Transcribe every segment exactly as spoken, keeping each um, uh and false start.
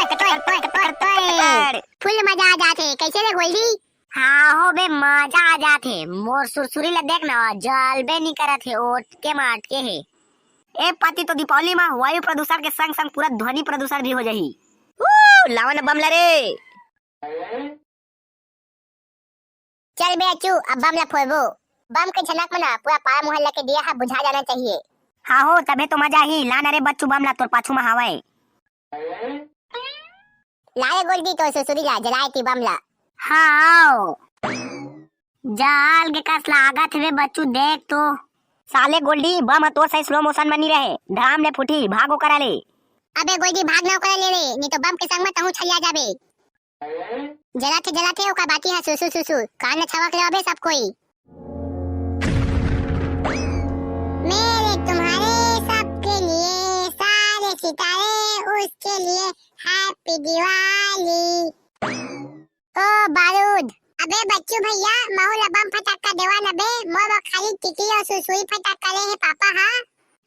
कटोय, कटोय, कटोय। फुल मजा आ जाथे। कैसे रे गोल्डी? हाँ हो बे, मजा आ जाथे। मोर सुरसुरी ला देख ना, जलबे नी करत हे, ओटके माटके हे। ए पाती, तो दीपावली मा वायु प्रदूषण के संग संग पूरा ध्वनि प्रदूषण भी हो जाही। ऊ, लावा ना बम ला रे। चल बे अच्चू, अब बम ला फोड़बो। बम के झनक में ना पूरा पारा मोहल्ला के दिया हा बुझा जाना चाहिए। हाँ हो, तभे तो मजा ही। ला ना रे बच्चू, बम ला तोर पाछू मा हावय। ला रे गोल्डी, तोर सुरसुरी ला जलाए ती बम ला। हाँ, आओ। जाल के कस लागत हवे बच्चू, देख तो। साले गोल्डी, बम ह तोर सही slow motion म नी रहे। धड़ाम ले फूटी, भाग ओकरा ले। अबे गोल्डी, भाग ना ओकरा ले रे, नी तो बम के संग म तहूँ छलिया जाबे। जलाथे, जलाथे, ओकर बाती ह सुसु, सुसु, कान ल छवक ले अबे सब कोई। मेरे तुम्हारे सबके लिए, सारे सितारे उसके लिए, Happy Diwali। ओ बारूद, अबे बच्चू भैया, महू ला बम फटाका देवा न बे, मोर बर खाली टिकली अउ सुरसुरी फटाका ले हे पापा हा।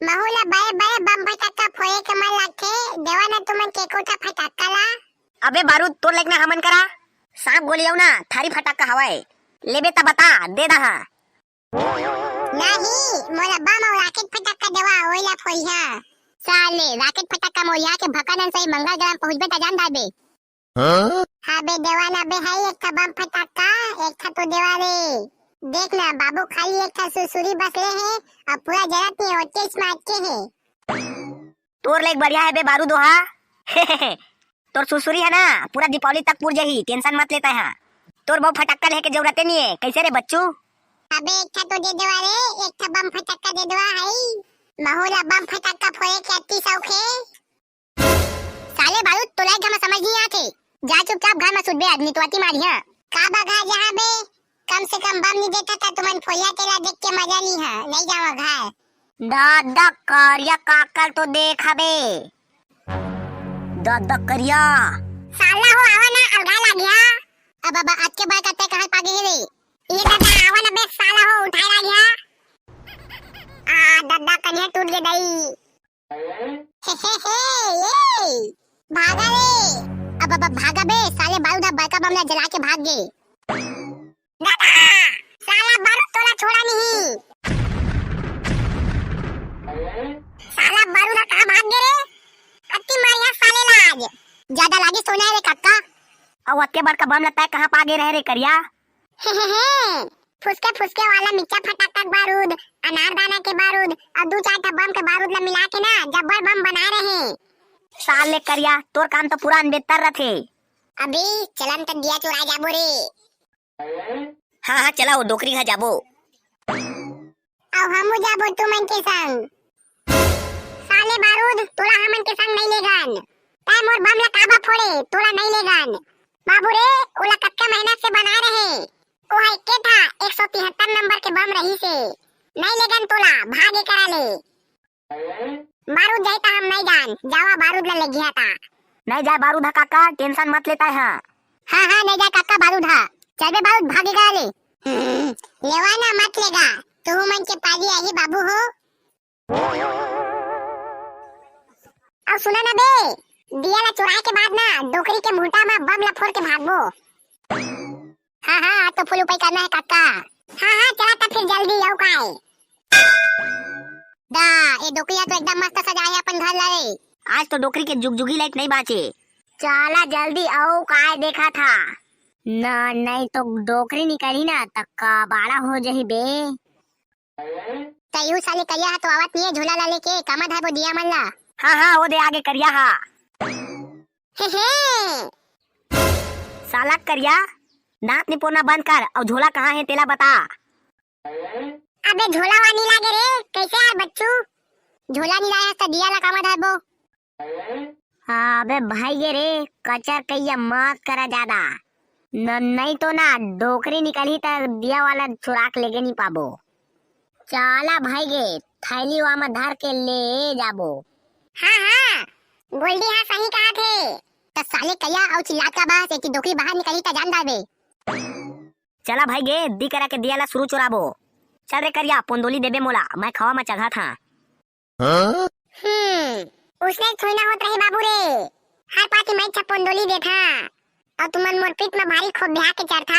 महू ला बड़े बड़े बम फटाका फोड़े के मन लागथे, देवा न तुमन के एको ठा फटाका ला। अबे बारूद, तोर लाइक ना हमन करा, सांप गोली अउ ना थारी फटाका हवय, लेबे त बता, दे दहा। नहीं, मोला बम अउ राकेट फटाका देवा, ओइला फोड़िहा। साले, राकेट फटाका मोरिया के भकानन सही मंगल ग्रह पहुंचबे त जान डारबे। हाँ? हाँ बे देवा ना बे, है एक ठा बम फटाका, एक ठा तो देवा रे। देख ना बाबू, खाली एक ठा सुरसुरी बस ले हे, अउ पूरा जरत नहीं, ओटेच मार के हे। तोर लाइक बढ़िया है बे बारूद ओहा। तोर सुरसुरी है ना, पूरा दीपावली तक पुर जाही, tension मत लेता है। तोर बहु फटक्का लेहे के जरूरते नहीं है, कैसे रे बच्चू? अबे एक ठा तो दे देवा रे, एक ठा बम फटक्का दे देवा हई। महू ला बम फटक्का फोड़े के अति शौक है। साले बारूद, तोला एक घमा समझ नहीं आथे। जा चुपचाप घर में सुतबे, आदमी तो अति मारिया। का बा घर जहाँ बे? कम से कम बम नहीं देता था, तुमन फोड़िया तेला देख के मजा नहीं है, नहीं जावा घर। दादा करिया काकर तो देख बे। दादा करिया। साला हो आवा ना, अलगा लागिया। अब, अब आज के बार कते कहाँ पागे हे रे? ये दादा आवा ना बे, साला हो उठाए लागिया। आ दादा कनिया टूट गे दई। हे, हे, हे, ये। भागा रे। अब, अब भागा बे, साले बारूद हा बड़का बम ला जला के भाग गे। दादा, साला बारूद तोला छोड़ा नहीं। साला बारूद हा कहाँ भाग गे रे? अति मारिया साले ला आज। ज्यादा लागी सोना रे कक्का। अउ अते बड़का बम ला तै कहाँ पागे रहे रे करिया? हे, हे, हे। फुसके फुसके वाला मिर्चा फटाका के बारूद, अनारदाना के बारूद अउ दू चार ठा बम के बारूद ला मिला के ना जब्बर बम बनाए रहे। साले करिया, तोर काम तो पूरा अनबेतर रथे। अभी चलन त दिया चुरा जाबो रे। हाँ, हाँ, चला ओ डोकरी घर जाबो। अउ हमू जाबो तुमन के संग। साले बारूद, तोला हमन के संग नहीं लेगन। तै मोर बम ला काबर फोड़े, तोला नहीं लेगन। बाबू रे, ओला कतका मेहनत से बनाए रहे। ओ हा एके ठा एक सौ तिहत्तर नंबर के बम रहिसे। नहीं लेगन तोला, भाग एकरा ले। बारूद जाई त हम नहीं जान, जावा बारूद ला लेगिहा ता। नहीं जाए बारूद हा काका, tension मत लेता है। हाँ, हाँ, नहीं जाए काका बारूद हा। चल बे बारूद, भाग एकरा ले। हम्म, लेवा ना मत लेगा, तुहू मन के पारी आही बाबू हो। अउ सुना ना बे, दिया ला चुराए के बाद ना डोकरी के मुहटा मा बम ला फोड़ के भागबो। हाँ, हाँ, आज तो full उपाय करना है काका। हाँ, हाँ, चला त फिर जल्दी, अउ काय। दा, ए डोकरी हा तो एकदम मस्त सजाए है अपन घर ला रे। आज तो डोकरी के जुगजुगी लाइक नहीं बाँचे। चला जल्दी, अउ काय देखा था। ना, नहीं तो डोकरी निकली ना, त कबाड़ा हो जही बे। तैहू साले करिया हा तो आवत नहीं है झोला ला लेके, कामा धाबो दिया मन ला। हाँ, हाँ, ओ दे आगे करिया हा। हे, हे। साला करिया, दांत निपोरना बंद कर, अउ झोला कहाँ है तेला बता। अबे झोला वा नी लागे रे, कैसे यार बच्चू? झोला नी लाया त दिया ला कामा धारबो? हाँ, अबे भाई गे रे, कचर कहिया मत करा ज्यादा। न, नहीं तो ना डोकरी निकलही त दिया वाला चुराक लेगे नी पाबो। चाला भाई गे, थैली वा म धर के ले जाबो। हाँ, हाँ, गोल्डी हाँ सही कहा थे। त साले करिया अउ चिल्लात का बा, सेती डोकरी बाहर निकलही त जान डारबे। चला भाई गे, दी करा के दिया ला सुरू चुराबो। चल रे करिया, पोंदोली देबे मोला, मैं खवा म चघा था। हाँ? हम्म, उसने थोड़ी ना होत रही बाबू रे। हर पाती मैं छप्पो पुंदोली देथा, अउ तुमन मोर पीठ म भारी खोभिया के चढ़था।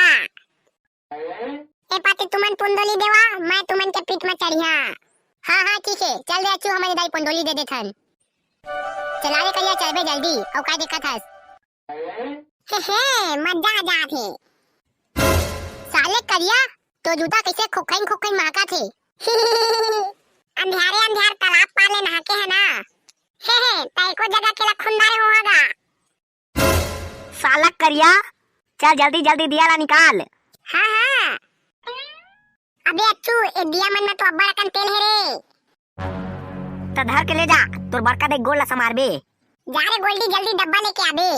ए पाती तुमन पुंदोली देवा, मैं तुमन के पीठ म चढ़िया। हाँ, हाँ, ठीक हे, चल दे अच्छू, हमन दाई पुंदोली दे देथन। चला रे करिया, चलबे जल्दी, अउ का देखत हस? हे, हे, मजा आ जात हे। साले करिया, तो जूता कइसे खोखइन खोखइन महकत हे? अंधियारे अंधियार तालाब पार ले नहा के हे ना। हे, हे, तैं एको जगह के लखुंदारे होहा गा। साला करिया, चल जल्दी जल्दी दिया ला निकाल। हाँ, हाँ। अबे अच्छू, ए दिया मन में तो अब्बड़ अकन तेल हे रे। त धर के ले जा, तोर बड़का दाई गोड़ ला समारबे। जा रे गोल्डी, जल्दी डब्बा लेके आबे।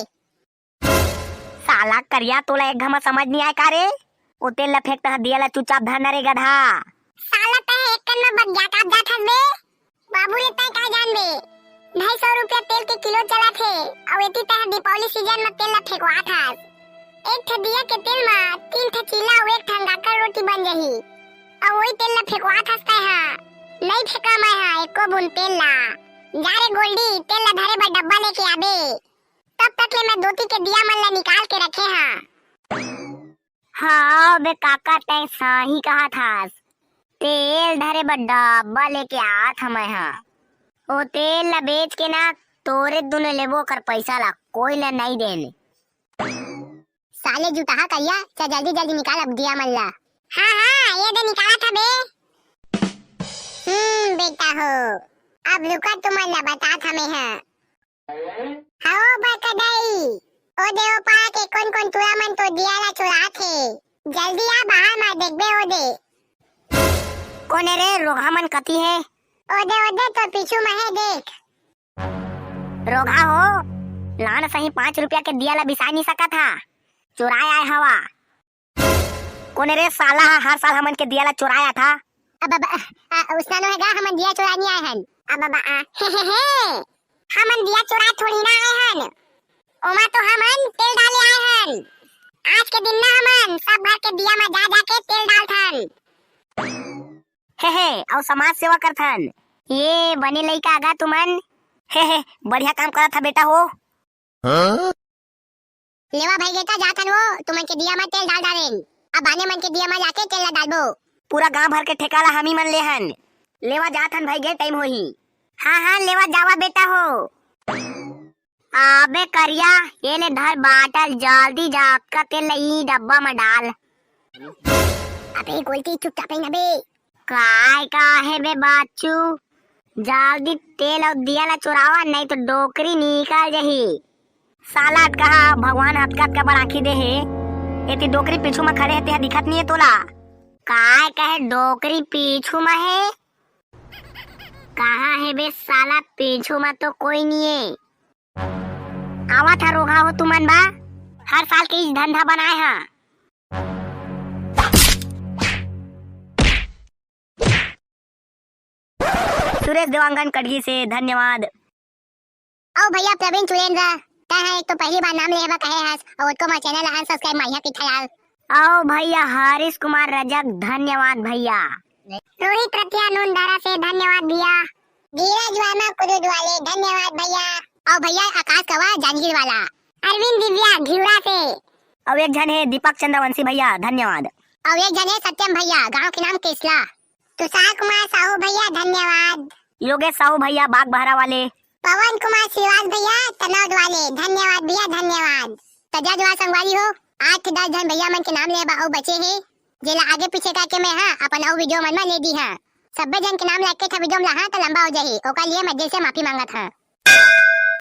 साला करिया, तोला एक घमा समझ नहीं आय का रे? ओ तेल ला फेंक, तहाँ दिया ला चुपचाप धर ना रे गधा। साला तैं एक कन में बगिया काप जात हस बे। बाबू रे, तैं का जानबे? ढाई सौ रुपया तेल के किलो चलत हे, अउ एती तैं दीपावली सीजन में तेल ला फेंकवात हस। एक ठे दिया के तेल में तीन ठे चीला अउ एक ठे अंगाकर रोटी बन जाही। अउ वही तेल ला फेंकवात हस तैं हा। नहीं फेंका मैं हा एको बूंद तेल ला। जा रे गोल्डी, तेल ला धरे बर डब्बा लेके आबे। तब तक ले मैं दोती के दिया मन ला निकाल के रखे हा। हाँ बे काका, तैं सही कहत हस। तेल धरे बर डब्बा लेके आत हंव मैं हा। ओ तेल ला बेच के ना, तोरे दुनो लेबो कर पैसा ला कोई ला नहीं देन। साले जुटाहा करिया, चल जल्दी जल्दी निकाल अब दिया मन ला। हाँ, हाँ, ये दे निकालत हंव बे। हम्म, बेटा हो, अब रुका तुमन ला बतात हंव मैं हा। हव बड़का दाई, ओ दे ओ पारा के कोन कोन टूरा मन तो दिया ला चुरात हे। जल्दी आ बाहर म देखबे ओ दे। कोन ए रे, रोगहा मन कती हे? ओ दे, ओ दे, तोर पीछू म हे देख। रोगहा हो, लान सही पाँच रुपया के दिया ला बिसाय नी सकत हा, चुराय आय हवा। कोने रे साला हा हर साल हमन के दिया ला चोराय आथा? अब, अब, आ, उसना नो हे गा, हमन दिया चोराय नी आय हन। अब, अब, आ, हे, हे, हे। हमन दिया चोराय थोड़ी ना आय हन। ओमा तो हमन तेल डाले आय हन। आज के दिन ना हमन सब घर के दिया म जा जा के तेल डालथन। हे, हे, अउ समाज सेवा करथन। ये बने लइका गा तुमन। हे, हे, बढ़िया काम करत हा बेटा हो। हाँ? लेवा भाई गे, त जाथन वो, तुमन के दिया म तेल डाल डारेन। अब आने मन के दिया म जाके तेल ला डालबो। पूरा गांव भर के ठेका ला हमी मन ले हन। लेवा जाथन भाई गे, टाइम होही। हाँ, हाँ, लेवा जावा बेटा हो। अबे करिया, ये ले धर बाटल, जल्दी जा, अतका तेल ला ई डब्बा म डाल। अबे गोल्टी, चुपचाप रही ना बे। काय का हे बे बाचू? जल्दी तेल अउ दिया ला चुरावा, नहीं तो डोकरी निकल जाही। साला अतका हा भगवान अतका अतका बड़ आँखी दे हे, एती डोकरी पीछू म खड़े हे, तेहा दिखत नहीं हे तोला? काय कहे डोकरी पीछू म हे? कहाँ हे बे साला, पीछू म तो कोई नहीं हे। आवत हा रोगहा हो तुमन बा, हर साल के इच धंधा बनाए हा। सुरेश देवांगन कटगी से धन्यवाद। अउ भैया प्रवीण सुरेंद्र, तैं ह एक तो पहली बार नाम लेबा कहे हस, अउ ओतको मोर चैनल ला अनसब्सक्राइब मारिया कि थयाल। अउ भैया हरीश कुमार रजक, धन्यवाद भैया। रोहित रतिया नून धारा से धन्यवाद भैया। धीरज वर्मा कुदुद वाले, धन्यवाद भैया। अउ भैया आकाश कवा जांजगीर वाला। अरविंद दिव्या घिवरा से। अउ एक झन हे दीपक चंद्रवंशी भैया, धन्यवाद। अउ एक झन हे सत्यम भैया, गांव के नाम केसला। तुषार कुमार साहू भैया, धन्यवाद। योगेश साहू भैया, बागबहरा वाले। पवन कुमार श्रीवास भैया, तनौद वाले, धन्यवाद भैया, धन्यवाद। त जा जवार संगवारी हो, आठ दस झन भैया मन के नाम ले बा अउ बचे हे, जेला आगे पीछे करके मैं हा अपन अउ वीडियो मन म ले दी हा। सब्बे झन के नाम लेके था वीडियो म लाहा त लंबा हो जाही, ओकर लिए मैं दिल से माफी मांगत हा।